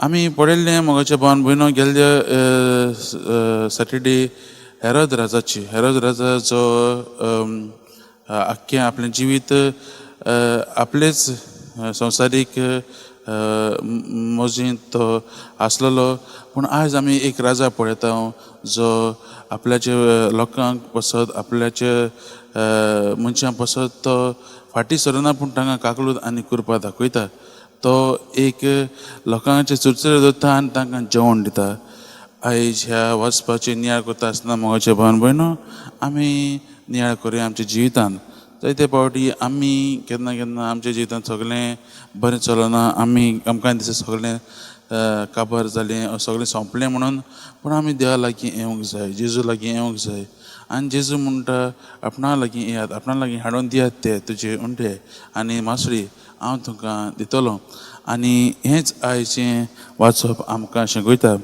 आमी पळयल्लें मोगाच्या भावन भयणो गेल्ले सॅटर्डे हेरोद राजाची. हेरोद राजा जो आख्खें आपलें जिवीत आपलेच संवसारीक मौजींत तो आसलेलो. पूण आयज आमी एक राजा पळयता जो आपल्याचे लोकांक पसत, आपल्याचे मनशां पसत तो फाटीं सरना, पूण तांकां काकळूत आनी कृपा दाखयता. तो एक लोकांचे चुरचुरे दवरता आनी तांकां जेवण दिता. आयज ह्या वाचपाची नियाळ करता आसतना, मोगाचे भावन भयणो, आमी नियाळ करुया आमच्या जिवितान. जायते फावटी आमी केन्ना केन्ना आमच्या जिवितांत सगळें बरें चलना. आमी आमकां दिसता सगळें काबार जालें, सगळें सोंपलें म्हणून. पूण आमी देवा लागीं येवंक जाय, जेजू लागीं येवंक जाय. आनी जेजू म्हणटा, आपणा लागीं येयात, आपणा लागीं हाडून दियात ते तुजे उंडे आनी मासळी, हांव तुमकां दितलो. आनी हेंच आयचें वाचप आमकां शिकयता.